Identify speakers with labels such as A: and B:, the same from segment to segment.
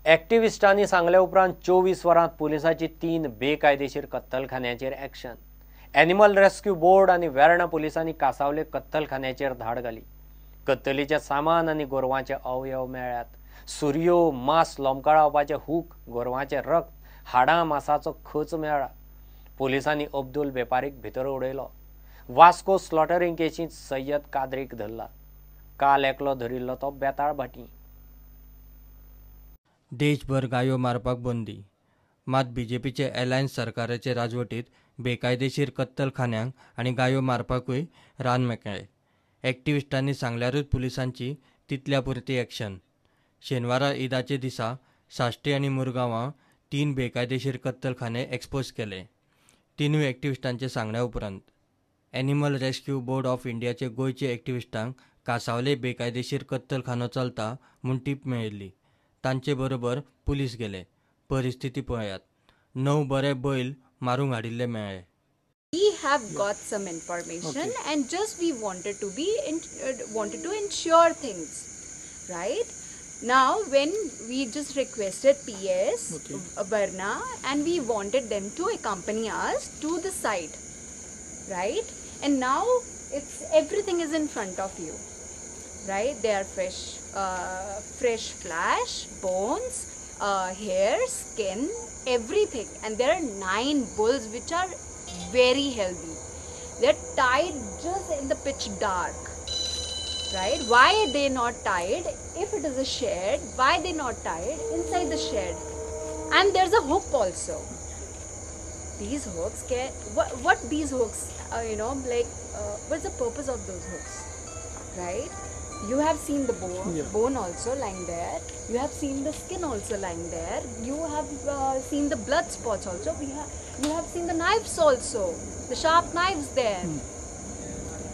A: एक्टिविस्टांनी सांगले उपरांत 24 वरांत पुलिसांची 3 बेकायदेशीर कत्तलखान्याचेर एक्शन. एनिमल रेस्क्यू बोर्ड आनी वेर्णा पुलिसांनी कासावले कत्तलखान्याचेर धाड घाली. कत्तलीचें सामान आनी गोरवांचे अवयव मेळ्ळ्यात. सुरयो, मांस लोमकळावपाचे हूक, गोरवांचें रक्त, हाडां, मांसाचो खच मेळ्ळा. पुलिसांनी अब्दुल बेपारीक भितर उडयलो. वास्को स्लॉटरिंग केशींत सय्यद कादरीक धरला. काल एकलो धरिल्लो तो बेताळ भाटी.
B: देशभर गायो मारपाक बंदी, मात बीजेपीचे एलायन्स सरकाराचे राजवटीत बेकायदेशीर कत्तलखान्यांक आनी गायो मारपाकूय रान मेकळें. एक्टिविस्टांनी सांगल्यारूच पुलिसांची तितल्या पुरती एक्शन. शेनवारा ईदाचे दिसा साश्टी आनी मुरगांवां 3 बेकायदेशीर कत्तलखाने एक्सपोज केले. 3 एक्टिविस्टांचे सांगण्या उपरांत एनिमल रेस्क्यू बोर्ड ऑफ इंडियाचे गोंयचे एक्टिविस्टांक कासावले बेकायदेशीर कत्तलखानो चलता म्हूण टीप मेळिल्ली. तांचे बरोबर पुलीस गेले. परिस्थिती पळयात. 9 बरे बैल मारूंक हाडिल्ले मेळ्ळे.
C: We have got some information, okay, and just we wanted to be wanted to ensure things, right? Now when we just requested PS, okay, Verna, and we wanted them to accompany us to the site, right? And now it's everything is in front of you, right? They are fresh, fresh flesh, bones, hair, skin, everything, and there are 9 bulls which are very healthy. They're tied just in the pitch dark, right? Why are they not tied? If it is a shed, why they not tied inside the shed? And there's a hook also. These hooks can, what these hooks, you know, like, what's the purpose of those hooks, right? You have seen the bone, yeah, bone also lying there. You have seen the skin also lying there. You have seen the blood spots also. You have seen the knives also, the sharp knives there.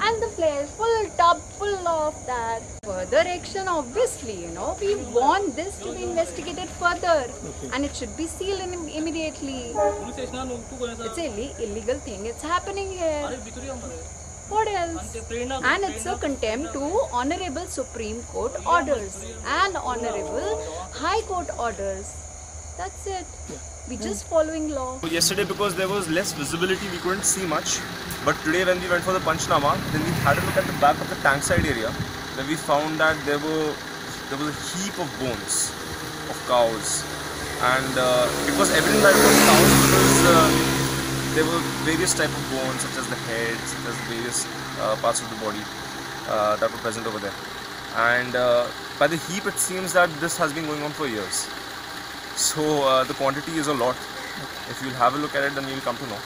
C: And the flesh, full tub, full of that. Further action, obviously, you know, we want this to be investigated further, okay, and it should be sealed immediately. It's an illegal thing. It's happening here. What else? And it's a contempt to Honorable Supreme Court orders and Honorable High Court orders. That's it. We just following law.
D: Yesterday, because there was less visibility, we couldn't see much. But today, when we went for the Panchnama, then we had a look at the back of the tank side area, where we found that there was a heap of bones of cows, and it was evident that it was cows because there were various type of bones, such as the head, such as various parts of the body that were present over there. And by the heap, it seems that this has been going on for years. So the quantity is a lot. If you'll have a look at it, then you'll come to know.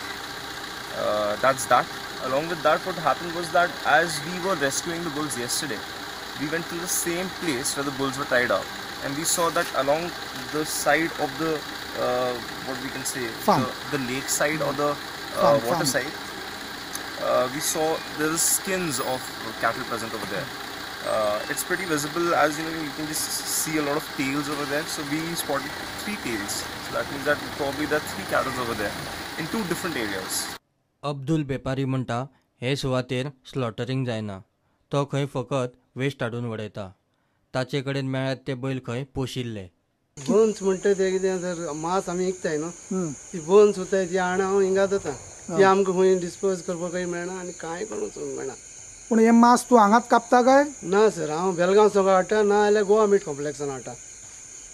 D: That's that. Along with that, what happened was that as we were rescuing the bulls yesterday, we went to the same place where the bulls were tied up, and we saw that along the side of the what we can say, the lake side or the water side, we saw there was skins of cattle present over there. It's pretty visible, as you know, you can just see a lot of tails over there. So we spotted 3 tails. So that means that probably there are 3 cattle over there in 2 different areas.
B: Abdul बेपारी म्हणटा हे सुवातेर slaughtering जायना. तो खंय फकत waste हाडून वडयता. ताचे कडेन मेळ्ळ्यात ते बैल खंय पोशिल्ले.
E: बोन्स म्हणटा ते कितें सर, मांस आमी विकताय न्हू, ती बोन्स उरताय ती हाडून हांव हिंगा जाता, ती आमकां खंय डिस्पोज करपाकूय मेळना आनी कांय करूंक मेळना.
F: पूण हें मांस तूं हांगाच कापता काय?
E: ना सर, हांव बेलगांव सगळो हाडटा, ना जाल्यार गोवा मीट कॉम्प्लेक्सान हाडटा.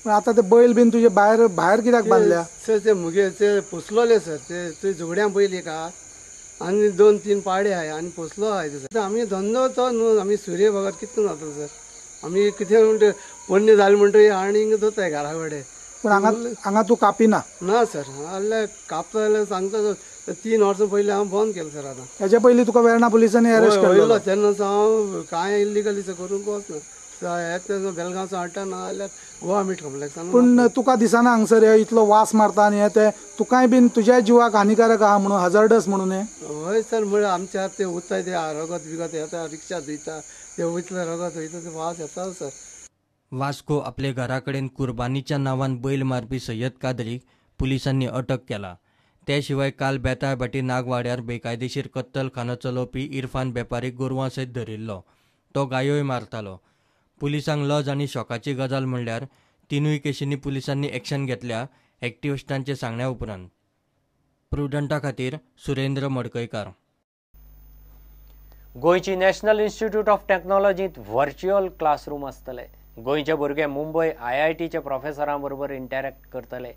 F: पूण आतां ते बैल बीन तुजे भायर भायर कित्याक बांदल्या?
E: सर ते मुगे ते पोसलोले सर, ते तुवें झगड्यां बैल एक आहा आनी 2-3 पाडे आहाय आनी पोसलो आहाय सर. आमी धंदो तो न्हू, आमी सुरये बगर कितें जातलो सर? आमी कितें म्हणटा पोन्ने जालें म्हणटकीर हाडून हिंगा दवरताय घरा कडेन.
F: पूण हांगा हांगा तूं कापिना?
E: ना सर, जाल्यार कापता जाल्यार सांगता सर, 3 वर्सां पयलीं हांव बंद केलें सर. आतां
F: हेच्या पयलीं तुका वेर्णा पुलिसांनी अरेस्ट केल्लो?
E: तेन्ना हांव कांय इल्लिगली करूंक वचना, बेलगांवचो हाडटा, ना जाल्यार गोवा मीट कॉम्प्लेक्सान.
F: पूण तुका दिसना हांगसर हे इतलो वास मारता आनी हे ते तुकाय बीन तुज्याय जिवाक हानिकारक आहा म्हणून, हजर्डस म्हणून हे?
E: हय सर, म्हळ्यार आमच्या ते उरताय ते रगत बिगत येता, रिक्षा धुयता, ते वयतले रगत वयता, ते वास येता सर.
B: वास्को आपले घरा कडेन कुर्बानीच्या नांवान बैल मारपी सय्यद कादरीक पुलिसांनी अटक केला. ते शिवाय काल बेताळभाटी नागवाड्यार बेकायदेशीर कत्तलखानो चलोवपी इरफान बेपारी गोरवां सयत धरिल्लो. तो गायोय मारतालो. पुलिसांक लज आनी शॉकाची गजाल म्हणल्यार तिनूय केशींनी पुलिसांनी एक्शन घेतल्या एक्टिविस्टांचे सांगण्या उपरांत. प्रुडंटा खातीर सुरेंद्र मडकयकार.
A: गोंयची नॅशनल इन्स्टिट्यूट ऑफ टॅक्नॉलॉजींत व्हर्च्युअल क्लासरूम आसतले. गोंयचे भुरगे मुंबय IITच्या प्रोफेसरां बरोबर इंटरॅक्ट करतले.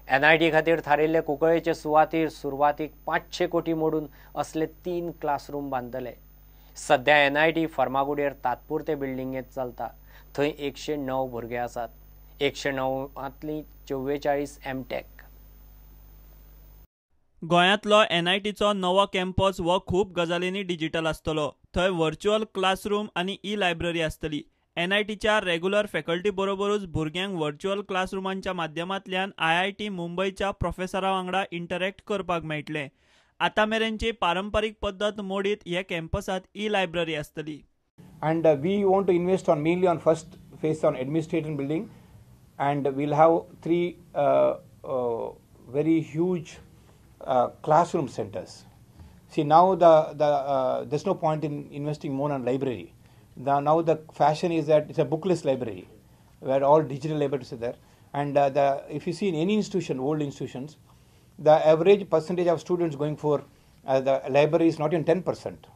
A: NIT खातीर थारिल्ले कुंकळेचे सुवातीर सुरवातीक 500 कोटी मोडून असले 3 क्लासरूम बांदतले. सध्या NIT फर्मागुडयेर तात्पुरते बिल्डिंगेंत चलता. थंय 109 भुरगे आसात. 109 44 MTech.
G: गोंयांतलो NITचो नवो कॅम्पस हो खूब गजालींनी डिजिटल आसतलो. थंय व्हर्च्युअल क्लासरूम आनी ई लायब्ररी आसतली. NITच्या रेगुलर फॅकल्टी बरोबरूच भुरग्यांक व्हर्च्युअल क्लासरुमांच्या माध्यमांतल्यान IIT मुंबयच्या प्रोफेसरा वांगडा इंटरॅक्ट करपाक मेळटलें. आतां मेरेनची पारंपारीक पद्दत मोडीत ह्या कॅम्पसांत ई लायब्ररी आसतली.
H: And we want to invest on mainly on first phase on administration building, and we'll have 3 very huge classroom centers. See, now there's no point in investing more on library. Now the fashion is that it's a bookless library where all digital libraries are there. And if you see in any institution, old institutions, the average percentage of students going for the library is not even 10%.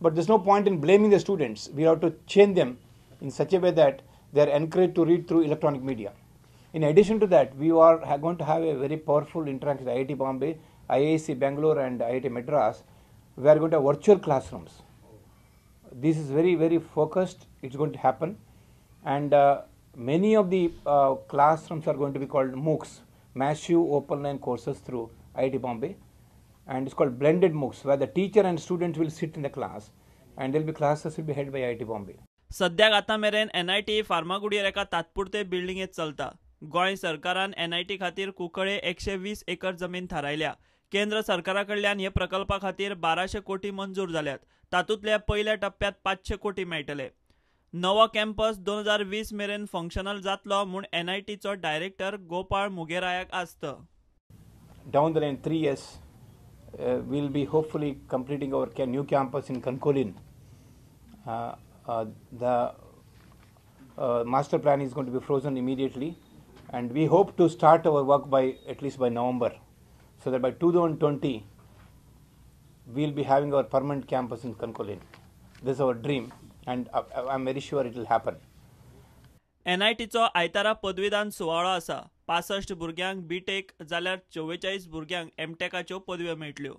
H: But there's no point in blaming the students. We have to change them in such a way that they are encouraged to read through electronic media. In addition to that, we are going to have a very powerful interaction with IIT Bombay, IISc Bangalore and IIT Madras. We are going to have virtual classrooms. This is very, very focused. It's going to happen. And many of the classrooms are going to be called MOOCs, Massive Open Line Courses through IIT Bombay. And it's called blended MOOCs, where the teacher and students will sit in the class and there will be classes will be held by IIT Bombay.
G: सद्याक आतां मेरेन NIT फार्मागुडयेर एका तात्पुरते बिल्डिंगेंत चलता. गोंय सरकारान NIT खातीर Cuncolim 120 acre जमीन थारायल्या. केंद्र सरकारा कडल्यान हे प्रकल्पा खातीर 1200 कोटी मंजूर जाल्यात. तातूंतल्या पयल्या टप्प्यांत 500 कोटी मेळटले. नवो कॅम्पस 2020 मेरेन फंक्शनल जातलो म्हूण NITचो डायरेक्टर गोपाळ मुगेरायाक आस्त.
H: Down the line 3 years, we'll be hopefully completing our new campus in Cancolim. The master plan is going to be frozen immediately, and we hope to start our work by at least by November, so that by 2020 we'll be having our permanent campus in Cancolim. This is our dream, and I'm very sure it will happen.
G: NITचो आयतारा पदवीदान सुवाळो आसा. 65 भुरग्यांक BTech जाल्यार 44 भुरग्यांक MTechच्यो पदव्यो मेळटल्यो.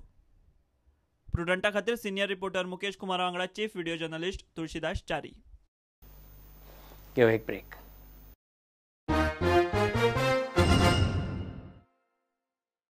G: प्रुडंटा खातीर senior reporter Mukesh Kumara वांगडा chief video journalist Tulsidas Chari.
A: घेवया एक ब्रेक.